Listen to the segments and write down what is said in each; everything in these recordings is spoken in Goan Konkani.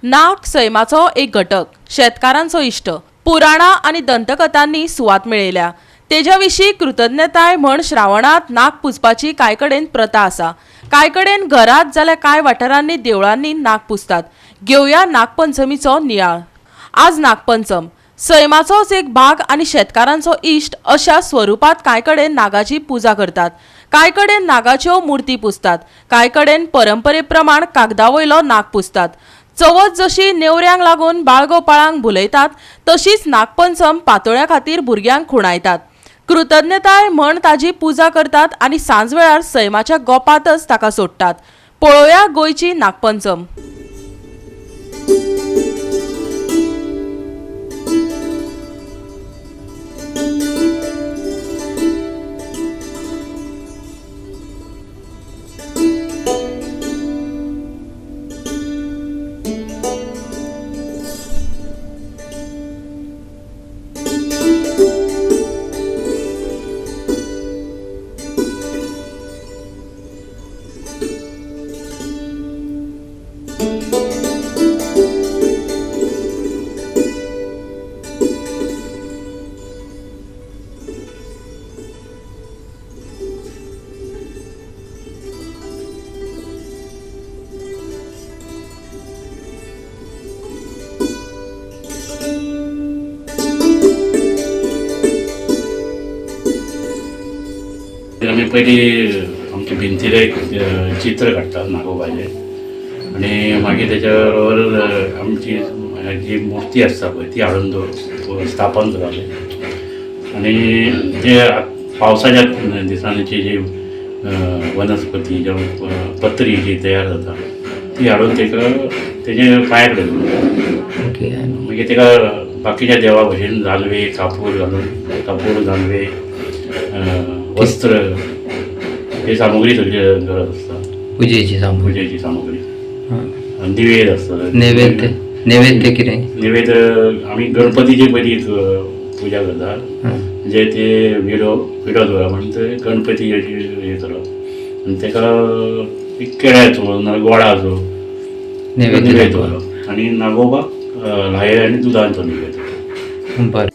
नाग सैमाचो एक घटक, शेतकारांचो इश्ट. पुराणां आनी दंतकथांनी सुवात मेळयल्या. तेज्या विशीं कृतज्ञताय म्हण श्रावणांत नाग पुजपाची कांय कडेन प्रथा आसा. कांय कडेन घरांत जाल्यार कांय वाठारांनी देवळांनी नाग पुजतात. घेवया नागपंचमीचो नियाळ. आज नागपंचम, सैमाचोच एक भाग आनी शेतकारांचो इश्ट अशा स्वरुपांत कांय कडेन नागाची पुजा करतात. कांय कडेन नागाच्यो मुर्ती पुजतात. कांय कडेन परंपरे प्रमाण कागदा वयलो नाग पुजतात. चवथ जशी नेवऱ्यांक लागून बाळगोपाळांक भुलयतात तशीच नागपंचम पातोळ्या खातीर भुरग्यांक खुणायतात. कृतज्ञताय म्हण ताजी पुजा करतात आनी सांजवेळार सैमाच्या गोपांतच ताका सोडटात. पळोवया गोंयची नागपंचम. आमी पयलीं आमच्या भिंतीर एक चित्र काडटात नागोबाचें आनी मागीर तेच्या बरोबर आमची जी मुर्ती आसता पळय ती हाडून दवर स्थापन करप आनी जे पावसाच्या दिसांची जी वनस्पती जावं पत्री जी तयार जाता ती हाडून ताका तेजे पांय कडेन दवरप. मागीर ताका बाकीच्या देवा भशेन जानवे कापूर घालून कापूर जानवे वस्त्र हे सामुग्री सगळी गरज आसता. पुजेची सामुग्री. पुजेची सामुग्री निवेद आसता. नैवेद्य. नैवेद्य कितें? निवेद आमी गणपतीची पयली पुजा करतात. म्हणजे ते विडो विडो दवरप आनी ते गणपती हें करप आनी ताका एक केळ्याचो नाल्यार गोडाचो नैवेद्य दवरप आनी नागोबाक ल्हाये आनी दुदांचो निवेद. बरें.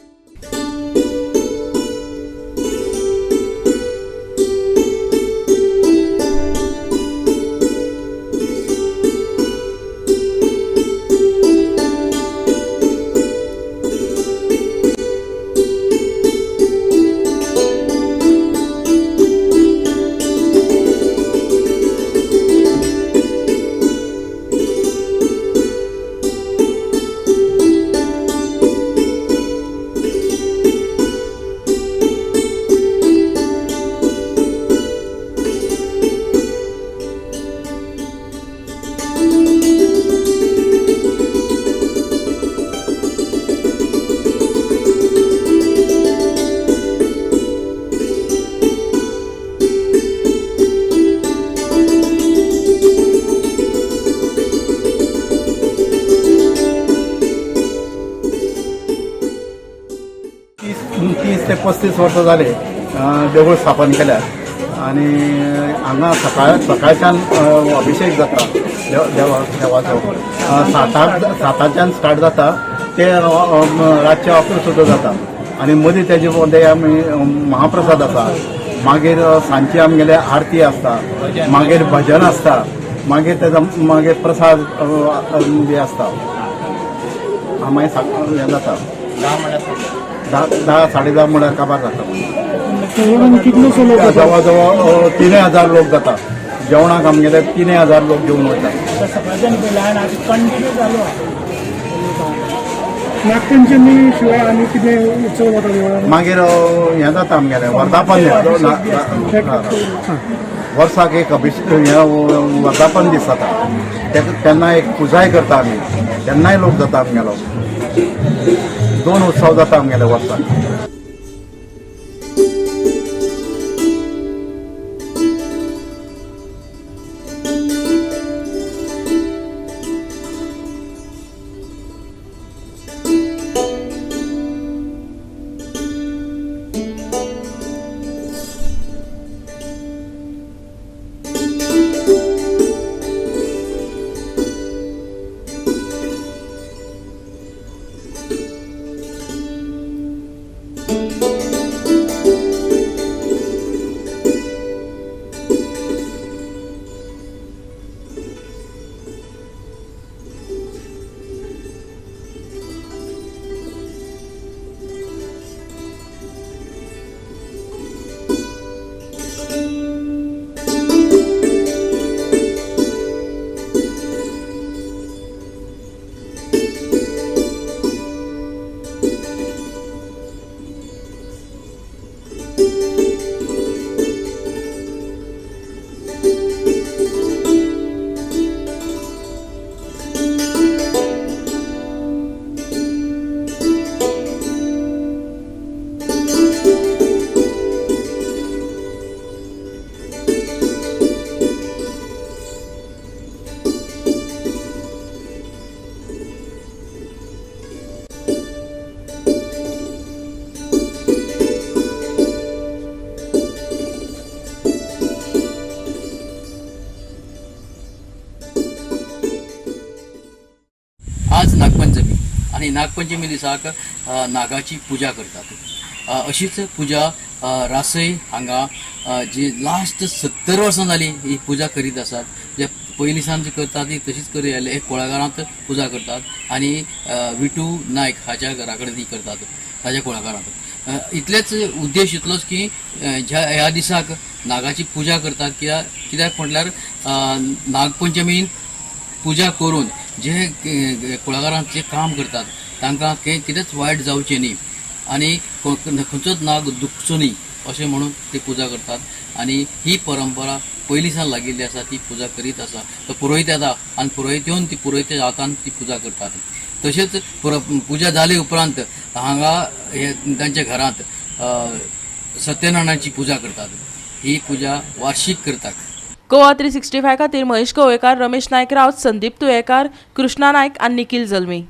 तीस ते 35 वर्सां जाले देवूळ स्थापन केल्यार आनी हांगा सकाळच्यान अभिषेक जाता देवाचो. साताच्यान स्टार्ट जाता ते रातचे 11 सुद्दां जाता आनी मदीं तेजे मदें आमी महाप्रसाद आसा. मागीर सांजची आमगेले आरती आसता, मागीर भजन आसता, मागीर तेजो मागीर प्रसाद बी आसता. मागीर हें जाता 10 10:30 म्हळ्यार काबार जाता. जवळ जवळ 3000 लोक जाता जेवणाक. आमगेले 3000 लोक जेवन वयता. नागपंचमी शिवाय आनी कितें उत्सव जाता देवळान? मागीर हें जाता आमगेलें वर्धापन वर्साक एक अभिषेक हें वर्धापन दीस जाता तेन्ना एक पुजाय करता आमी, तेन्नाय लोक जाता आमगेलो. 2 उत्सव जाता आमगेले वर्साक. आज नागपंचमी आनी नागपंचमी दिसाक नागाची पुजा करतात. अशीच पुजा रासय हांगा जी लास्ट 70 वर्सां जाली ही पुजा करीत आसात. जे पयलीं सावन जी करतात ती तशीच करीत आयले. एक कुळागरांत पुजा करतात आनी विटू नायक हाच्या घरा कडेन ती करतात, ताच्या कुळागरांत. इतलेच उद्देश इतलोच की ज्या ह्या दिसाक नागाची पुजा करतात, कित्याक कित्याक म्हटल्यार नागपंचमीन पुजा करून जे कुळागरांत जे काम करतात तांकां कितेंच वायट जावचें न्ही आनी खंयचोच नाग दुखचो न्ही अशें म्हणून ती पुजा करतात. आनी ही परंपरा पयलीं सावन लागिल्ली आसा, ती पुजा करीत आसा. तो पुरोयत येता आनी पुरोयत येवन ती पुरोयत हातान ती पुजा करतात. तशेंच पुजा जाले उपरांत हांगा हे तांच्या घरांत सत्यनारायणाची पुजा करतात. ही पुजा वार्षीक करतात. गोवा 365 खातीर महेश गोवेकार, रमेश नायक राऊत, संदीप तुयेकार, कृष्णा नायक आनी निखिल जल्मी.